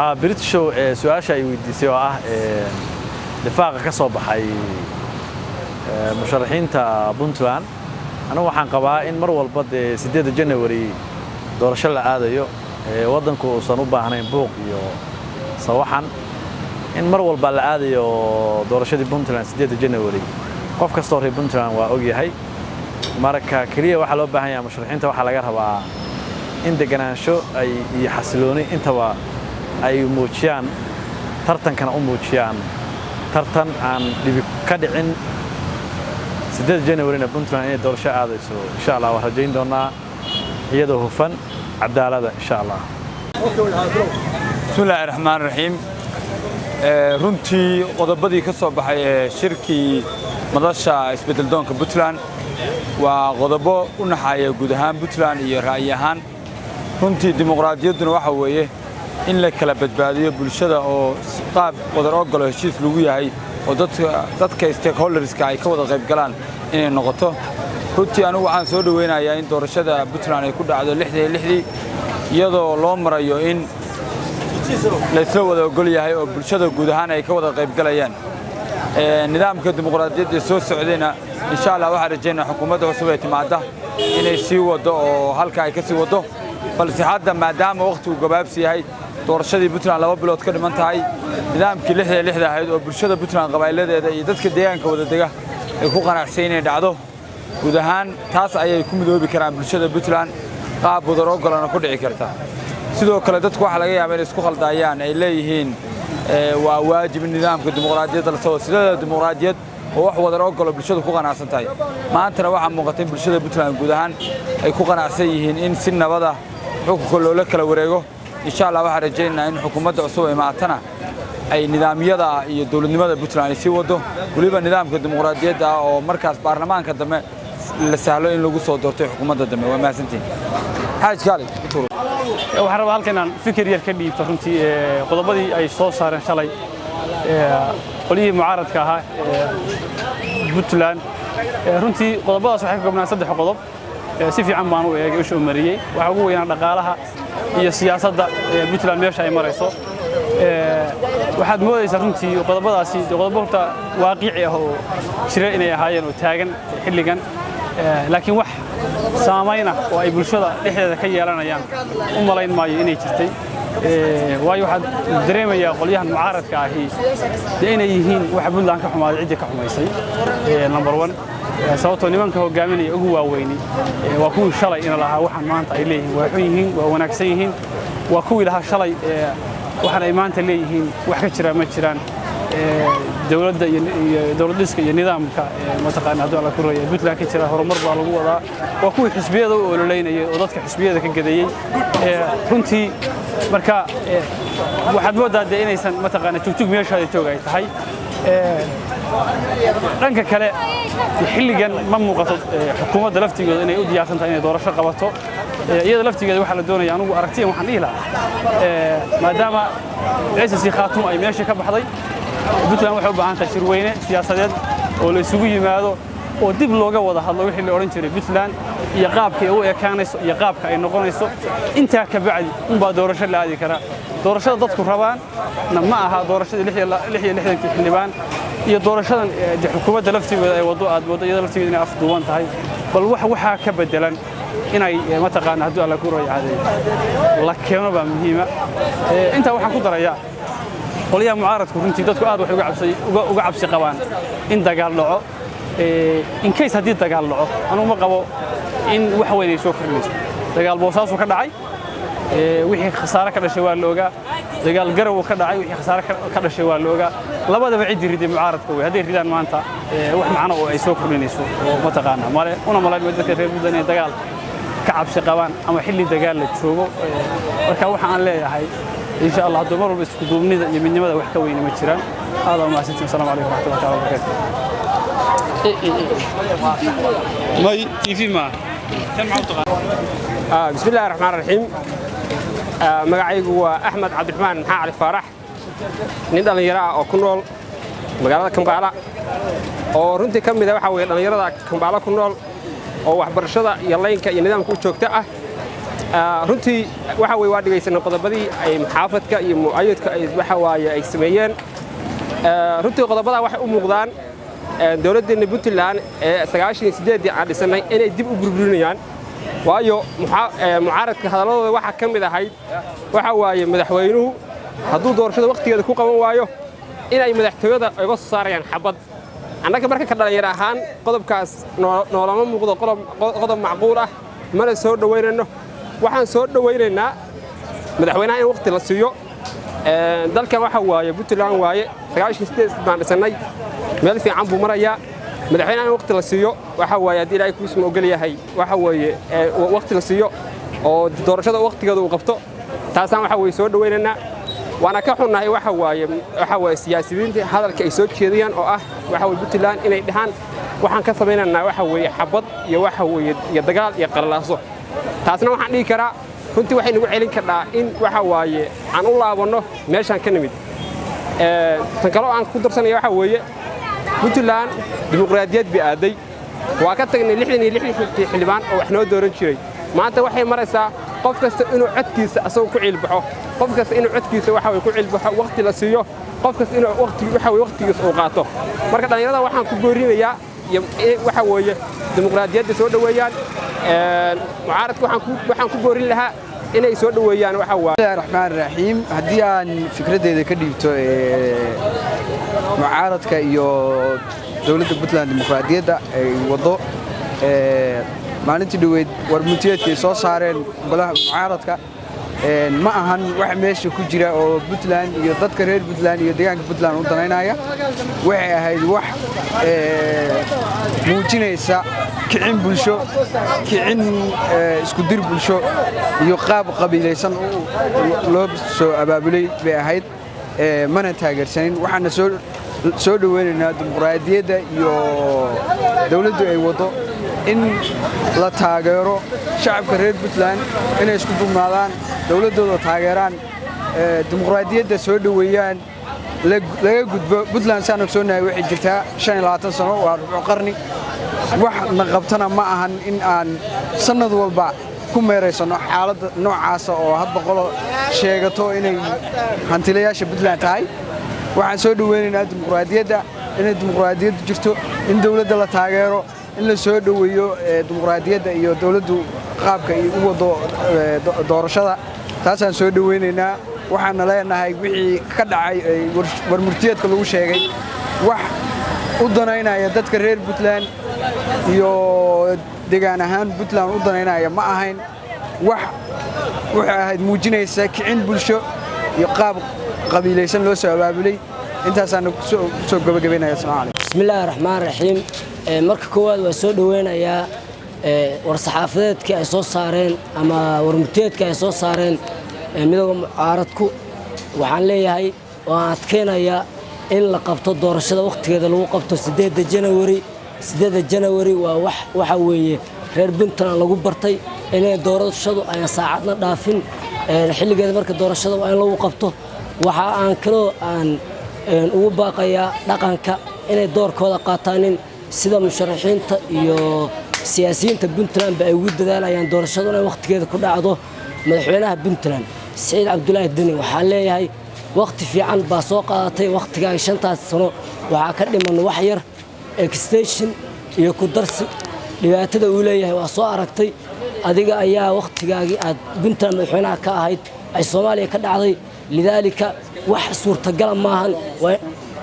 British Show su-aasha ay weydiisay oo ah difaaqa ka soo baxay musharaxiinta Puntland, anigu waxaan qabaa in mar walba dee 8-da January doorasho la aadayo, waddanku uusan u baahnayn buuq iyo sawaxan. In mar walba la aadayo doorashadii Puntland 8-da January, qof kastoo reer Puntland waa ogyahay. Marka keliya waxaa loo baahan yahay musharaxiinta, waxaa laga rabaa in deganaansho ay iyo xasilooni intaba ay muujiyaan, tartankana u muujiyaan tartan aan dhibi ka dhicin. 8 January-na Puntland inay doorasho aadayso, insha Allah, waan rajayn doonaa iyadoo hufan, cadaalada, insha Allah. Bismillahi raxmaan raxiim. Runtii qodobadii ka soo baxay ee shirkii madasha isbedel doonka Puntland waa qodobo u naxaya guud ahaan Puntland iyo ra'yi ahaan. Runtii dimuqraadiyadduna waxa weeye in la kala badbaadiyo bulshada oo qaab wadar ogolo heshiis lagu yahay oo dadka stakeholderska ay ka wada qayb galaan inay noqoto. Runtii anigu waxaan soo dhoweynayaa in doorashada Puntland ay ku dhacdo 66-dii, iyadoo loo marayo in laysla wada ogol yahay oo bulshada guud ahaan ay ka wada qayb galayaan nidaamka dimuqraadiyadda soo socdayna. Insha Allah waxaan rajaynaa xukuumadda cusub ee timaadda inay sii waddo oo halka ay ka sii waddo. Balse hadda, maadaama wakhtigu gabaabsi yahay, doorashadii Puntland 2 bilood ka dhiman tahay, nidaamkii 66-da ahayd oo bulshada Puntland, qabaa'iladeeda iyo dadka deegaanka wada dega ay ku qanacsan inay dhacdo guud ahaan, taas ayay ku midoobi karaan bulshada Puntland, qaab wadar ogolana ku dhici karta. Sidoo kale dadku waxaa laga yaabaa inay isku khaldaayaan, ay leeyihiin waa waajib in nidaamka dimuqraadiyadda la soo sideeda dimuqraadiyad oo wax wadar ogolo bulshadu ku qanacsan tahay. Maantana waxaa muuqata in bulshada Puntland guud ahaan ay ku qanacsan yihiin in si nabada xukunka loola kala wareego. Insha Allah waxaan rajaynaynaa in xukuumadda cusub ee maatana ay nidaamyada iyo dowladnimada Puntland ay sii wado, weliba nidaamka dimuqraadiyadda ah, oo markaas baarlamaanka dambe la sahlo in lagu soo doortay xukuumadda dambe. Waa mahadsantihin. Xaaj Kaalid. Waxaan rabaa halkan inaan fikir yar ka dhiibto runtii qodobadii ay soo saareen shalay qolyihii mucaaradka ahaa ee Puntland. Runtii qodobadaas waxay ka koobnaan saddex qodob. Si fiican baan u eegay, usha u mariyey. Waxaa ugu weynaa dhaqaalaha iyo siyaasadda ee Puntland meesha ay marayso. Waxaad moodaysaa runtii qodobadaasi qodobo horta waaqici ah oo jira inay ahaayeen oo taagan xilligan, laakiin wax saamayn ah oo ay bulshada dhexdeeda ka yeelanayaan u malayn maayo inay jirtay. Waayo waxaad dareemayaa qolyahan mucaaradka ahi dee inay yihiin waxa Puntland ka xumaaday ciddii ka xumaysay number one, sababtoo nimanka hogaaminaya ugu waaweyni waa kuwii shalay ina lahaa waxaan maanta ay leeyihiin waa xun yihiin, waa wanaagsan yihiin. Waa kuwii lahaa shalay waxaan ay maanta leeyihiin wax ka jira ma jiraan, dowladda iyo dowlad dhiska iyo nidaamka mataqaana hadduu Alla ku raya Puntland ka jira horumar baa lagu wadaa. Waa kuwii xisbiyada u ololeynayay oo dadka xisbiyada ka gadeeyey runtii. Marka waxaad moodaa dee inaysan mataqaana jugjug meeshaada joog ay tahay. Dhanka kale, xilligan ma muuqato xukuumadda laftigooda inay u diyaarsan tahay inay doorasho qabato. Iyada laftigeeda waxaa la doonaya, anigu aragtiyan waxaan dhihi lahaa, maadaama SSC Khaatumo ay meesha ka baxday, Puntland waxay u baahan tahay shirweyne siyaasadeed oo la isugu yimaado oo dib looga wada hadlo wixii la odhan jiray Puntland iyo qaabka ay u ekaanayso iyo qaabka ay noqonayso. Intaa ka bacdi unbaa doorasho la aadi karaa. Doorashada dadku rabaan na ma aha doorashadii 66-kii xildhibaan iyo doorashadan xukuumadda laftigooda ay waddo, aad mooddo iyada laftigeeda inay afduuban tahay. Bal wax waxaa ka bedelan inay mataqaana hadduu Alla ku rayacday la keeno baa muhiima. Intaa waxaan ku darayaa, qolyaha mucaaradku runtii dadku aad waxay uga cabsi qabaan in dagaal dhaco. In case haddii dagaal dhaco, anugu ma qabo in wax weyn ay soo kordhinayso. Dagaal Boosaasu ka dhacay, wixii khasaare ka dhashay waa la ogaa. Dagaal Garow ka dhacay, wixii khasaare ka dhashay waa la ogaa. Labadaba ciddii riday mucaaradka wey. Hadday ridaan maanta, wax macno oo ay soo kordhinayso oo mataqaanaa male. Una malayn dadka reer Puntland inay dagaal ka cabsi qabaan ama xilli dagaal la joogo. Marka waxa aan leeyahay, insha Allah, hadduu mar walba isku duubnida iyo midnimada wax ka weyne ma jiraan. Aad waa mahadsantiin. Asalaamu calaykum waraxmatullahi taala wabarakaatu. May. TV ma kan maxaa u taqaan? Bismi illahi raxmaan raxiim. Magacaygu waa Axmed Cabdiraxmaan Maxaa Cali Faarax, nin dhallinyaro ah oo ku nool magaalada Kambaala, oo runtii ka mid a waxaa weeye dhallinyarada Kambaala ku nool oo waxbarashada iyo laynka iyo nidaamka u joogta ah. Runtii waxa weye waa dhegaysanay qodobadii ay muxaafadka iyo mu'ayidka ay waxa waaye ay sameeyeen. Runtii qodobadaa waxay u muuqdaan dowladdeenna Puntland ee 98-dii aan dhisannay inay dib u burburinayaan, waayo mucaaradka hadalladooda waxaa ka mid ahayd waxa waaye madaxweynuhu hadduu doorashada wakhtigeeda ku qaban waayo inay madaxtooyada uga soo saarayaan xabad. Annaga marka ka dhalinyaro ahaan qodobkaas noolama muuqdo qodob macquul ah, mana soo dhowaynayno. Waxaan soo dhowaynaynaa madaxweynaha in wakhti la siiyo. Dalkan waxa waaye Puntland waaye, 98 baan dhisannay, meel fiican buu marayaa. Madaxweynaha in wakhti la siiyo waxa waaye, haddii Ilaahay kuusma ogol yahay, waxa weeye wakhti la siiyo oo doorashada wakhtigeeda uu qabto, taasaan waxa weye soo dhowaynaynaa. Waana ka xunnahay waxa waaye siyaasiyiinta hadalka ay soo jeedayaan oo ah waxa weye Puntland inay dhahaan waxaan ka samaynaynaa waxa weeye xabad iyo waxa weeye iyo dagaal iyo qalalaaso. Taasna waxaan dhihi karaa runtii waxay nagu celin kardhaa in waxa waaye aan u laabanno meeshaan ka nimid. Tan kaloo aan ku darsanaya waxa weeye Puntland dimuqraadiyad bay aaday. Waa ka tagnay 66 xildhibaan oo wax noo dooran jiray. Maanta waxay maraysaa qof kasta inuu codkiisa asagoo ku ciilbaxo, qof kasta inuu codkiisa waxa way ku ciilbaxo, waqti la siiyo qof kasta inuu waqti waxa way waqtigiisa uu qaato. Marka dhalinyarada waxaan ku boorinayaa iyo waxa weeye dimuqraadiyadda soo dhoweeyaan. Mucaaradka waxaan ku boorin lahaa inay soo dhoweeyaan waxa waaye. Bismillahi raxmaan raxiim. Haddii aan fikraddeeda ka dhiibto mucaaradka iyo dowladda Puntland dimuqraadiyadda ay waddo, maalintii dhoweyd war murtiyeedka ay soo saareen golaha mucaaradka ma ahan wax meesha ku jira oo Puntland iyo dadka reer Puntland iyo deegaanka Puntland u danaynaya. Waxay ahayd wax muujinaysa kicin bulsho, kicin isku dir bulsho iyo qaab qabiilaysan loo soo abaabulay bay ahayd, mana taageersanin. Waxaana soo dhoweynaynaa dimuqraadiyadda iyo dowladdu ay waddo in la taageero shacabka reer Puntland inay isku dulnaadaan, dowladdooda taageeraan, dimuqraadiyadda soo dhoweeyaan, laga gudbo. Puntland saan ogsoonahay waxay jirtaa 25 sano, waa rubuc qarni. Wax na qabtana ma ahan in aan sannad walba ku meeraysanno xaaladda noocaasa oo hadba qolo sheegato inay hantilayaasha Puntland tahay. Waxaan soo dhoweynaynaa dimuqraadiyadda, inay dimuqraadiyaddu jirto, in dowladda la taageero, in la soo dhoweeyo dimuqraadiyadda iyo dowladdu qaabka ay u waddo doorashada. Taasaan soo dhoweynaynaa. Waxaana leenahay wixii ka dhacay warmurtiyeedka lagu sheegay wax u danaynaya dadka reer Puntland iyo degaan ahaan Puntland u danaynaya ma ahayn. Wax waxay ahayd muujinaysa kicin bulsho iyo qaab qabiilaysan loo soo abaabulay. Intaasaana kusoo gabagabaynaya. Asalaamu calaykum. Bismillaahi raxmaan raxiim. Marka koowaad waa soo dhoweynayaa war-saxaafadeedkii ay soo saareen ama warmurtiyeedkii ay soo saareen midooda mucaaradku. Waxaan leeyahay oo aan adkeynayaa in la qabto doorashada wakhtigeeda lagu qabto 8-da Janawari. 8-da Janawari waa wax waxa weeye reer Puntland lagu bartay inay doorashadu ayaan saacadna dhaafin xilligeeda. Marka doorashada waa in lagu qabto. Waxa aan kaloo aan ugu baaqayaa dhaqanka inay doorkooda qaataanin sida musharaxiinta iyo siyaasiyiinta Puntland ba ay ugu dadaalayaan doorashadu inay wakhtigeeda ku dhacdo. Madaxweynaha Puntland Siciid Cabdulaahi Deni waxaan leeyahay wakhti fiican baa soo qaadatay wakhtigaaga shantaas sano, waxaa ka dhiman wax yar. Extension iyo ku darsi dhibaatada uu leeyahay waa soo aragtay adiga ayaa wakhtigaagii aad Puntland madaxweynaha ka ahayd ay Soomaaliya ka dhacday. Lidaalika wax suurtagala maahan.